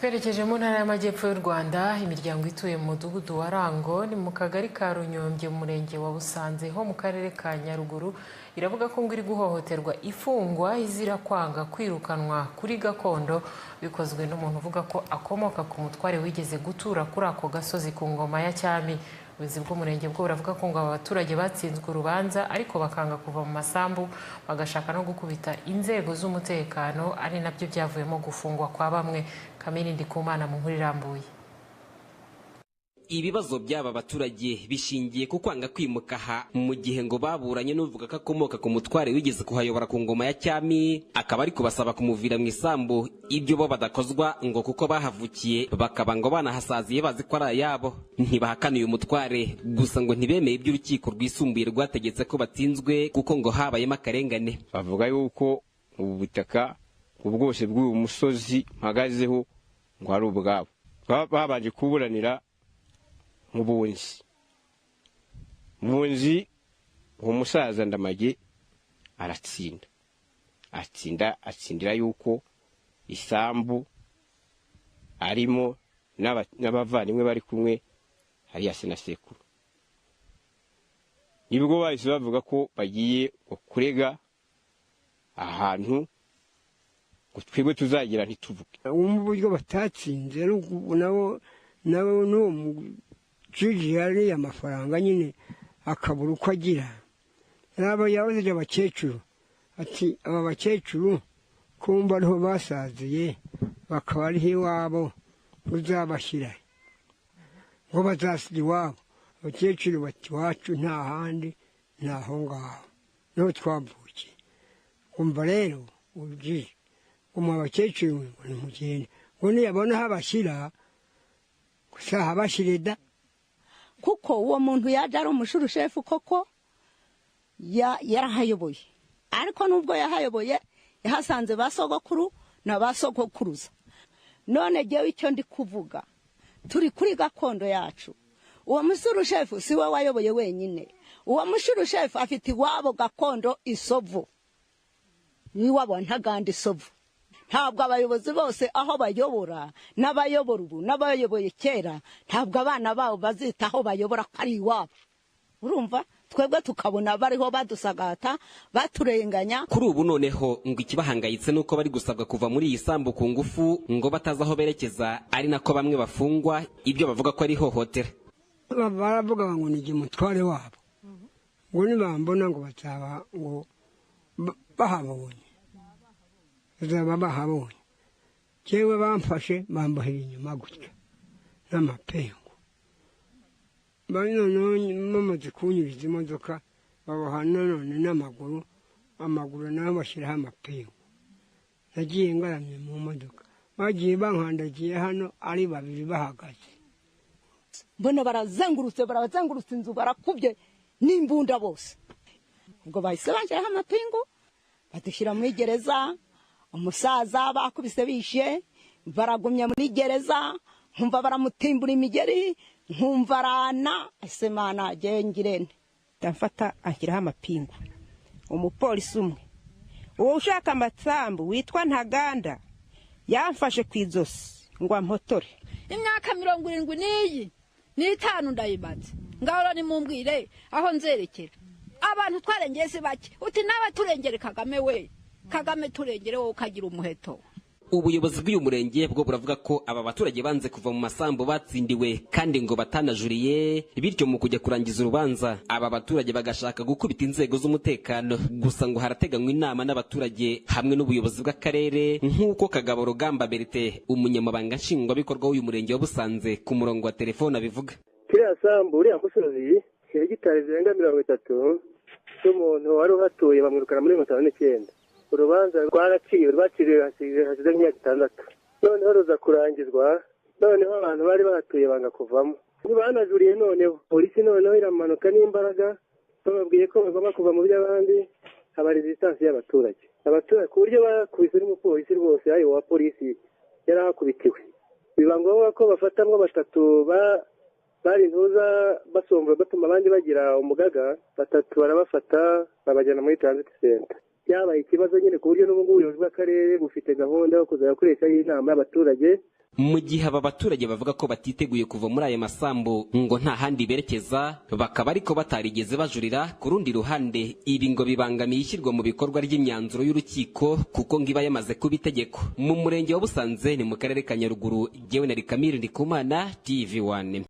Twerekeje mu ntara y'Amajyepfo y'u Rwanda, imiryango ituye mu mudugudu wa Rango ni mu kagari ka Runyombye mu murenge wa Busanze ho mu karere ka Nyaruguru iravuga ko ngo iri guhohoterwa ifungwa izira kwanga kwirukanwa kuri gakondo bikozwe n'umuntu uvuga ko akomoka ku mutware wigeze gutura kuri ako gasozi ku ngoma ya cyami. Ubuyobozi bw'umurenge bwo buravuga ko ngo aba baturage batsinzwe urubanza ariko bakanga kuva mu masambu, bagashaka no gukubita inzego z'umutekano, ari nabyo byavuyemo gufungwa kwa bamwe. Kamini Ndikumana mu nkuru irambuye. Ibibazo by'aba baturage bishingiye ku kwanga kwimuka aha, mu gihe ngo baburanye n'uvuga ko akomoka ku mutware wigeze kuhayobora ku ngoma ya cyami, akaba ari kubasaba kumuvira mu isambu, ibyo bo badakozwa ngo kuko bahavukiye bakaba ngo banahasaziye bazi ko ari ayabo. Ntibahakana uyu mutware, gusa ngo ntibemeye iby'urukiko rwisumbuye rwategetse ko batsinzwe kuko ngo habayemo akarengane. Bavuga yuko ubu butaka bwose bw'uyu musozi mpagazeho ngo ari ubwabo, babanje kuburanira mu bunzi. Bunzi uwo musaza Ndamage aratsinda, atsindira yuko isambu arimo n'abavandimwe bari kumwe hariya se na sekuru. Nibwo bahise bavuga ko bagiye kurega ahantu ngo twebwe tuzagira ntituvuge. Wumva uburyo batatsinze nabo n'uwo mujiji yariye amafaranga nyine akabura uko agira. Yaba yabuze abakecuru, ati aba bakecuru kumva ariho basaziye bakaba ariho iwabo uzabashyira ngo bazasiga iwabo. Abakecuru bati iwacu nta handi, ni aho ngaho niho twavukiye. Umva rero ubujiji ngo abakecuru ngo nimugende, ngo niyabona aho abashyira gusa habashyire da. Kuko uwo muntu yaje ari umushurushefu koko yarahayoboye, ariko nubwo yahayoboye yahasanze ba sogokuru na ba sogokuruza. None jyewe icyo ndi kuvuga, turi kuri gakondo yacu. Uwo musurushefu si we wayoboye wenyine, uwo musurushefu afite iwabo gakondo Isovu, iwabo Ntaganda Isovu. Ntabwo abayobozi bose aho bayobora n'abayobora ubu n'abayoboye kera, ntabwo abana babo bazita aho bayobora ko ari iwabo. Urumva twebwe tukabona bariho badusagata baturenganya. Kuri ubu noneho ngo ikibahangayitse nuko bari gusabwa kuva muri iyi sambu ku ngufu ngo batazi aho berekeza, ari nako bamwe bafungwa ibyo bavuga ko ari hohotera. Baravuga ngo ni mutware wabo, ngo nibambona ngo bazaba ngo bahabonye, bazaba bahabonye. Jewe bamfashe bambohera inyuma gutya n'amapengu, noneho bamaze kunyuriza imodoka baboha nanone n'amaguru, amaguru nayo bashyiraho amapengu. Nagiye ngaramye mu modoka, bagiye bankandagiye hano ari babiri bahagaze. Mbona barazengurutse inzu, barakubye n'imbunda bose. Ubwo bahise banshyiraho amapingu badushyira muri gereza. Umusaza bakubise bishe baragumya muri gereza, nkumva baramutimbura imigeri, nkumva arana ese mana ngirente. Ndamfata anshyiraho amapingu, umupolisi umwe uwo ushaka amasambu witwa Ntaganda yamfashe ku izosi ngo ampotore. Imyaka 75 ndayimaze, ngaho nimumbwire aho nzerekera. Abantu twarengeye si bake, uti nawe turengere Kagame we, Kagame turengere wowe ukagira umuheto. Ubuyobozi bw'uyu murenge bwo buravuga ko aba baturage banze kuva mu masambu batsindiwe kandi ngo batanajuriye, bityo mu kujya kurangiza urubanza aba baturage bagashaka gukubita inzego z'umutekano. Gusa ngo harateganywa inama n'abaturage hamwe n'ubuyobozi bw'akarere, nk'uko Kagabo Rugamba Berite umunyamabanga nshingwabikorwa w'uyu murenge wa Busanze ku murongo wa telefone abivuga. Kiriya sambu uriya musozi hegitari zirenga 30 z'umuntu wari uhatuye bamwirukana muri 59. Urubanza rwaraciwe, rwaciriwe hasize nk'imyaka 6, noneho ruza kurangizwa, noneho abantu bari bahatuye banga kuvamo, ntibanajuriye. Noneho polisi noneho iramanuka n'imbaraga, bababwiye ko bagomba kuva mu by'abandi, haba resistance y'abaturage. Abaturage ku buryo bakubise n'umupolisi rwose, ayo wa polisi yarahakubitiwe, biba ngombwa ko bafatamwo batatu bari intuza basomba batuma abandi bagira umugaga, batatu barabafata babajyana muri transit center. Byabaye ikibazo nyine ku buryo n'ubu ngubu ubuyobozi bw'akarere bufite gahunda yo kuzajya gukoresha inama y'abaturage. Mu gihe aba baturage bavuga ko batiteguye kuva muri aya masambu ngo nta handi berekeza, bakaba ariko batarigeze bajurira. Ku rundi ruhande, ibi ngo bibangamiye ishyirwa mu bikorwa ry'imyanzuro y'urukiko, kuko ngo iba yamaze kuba itegeko. Mu murenge wa Busanze ni mu karere ka Nyaruguru, jyewe na Kamiri Ndikumana, TV1.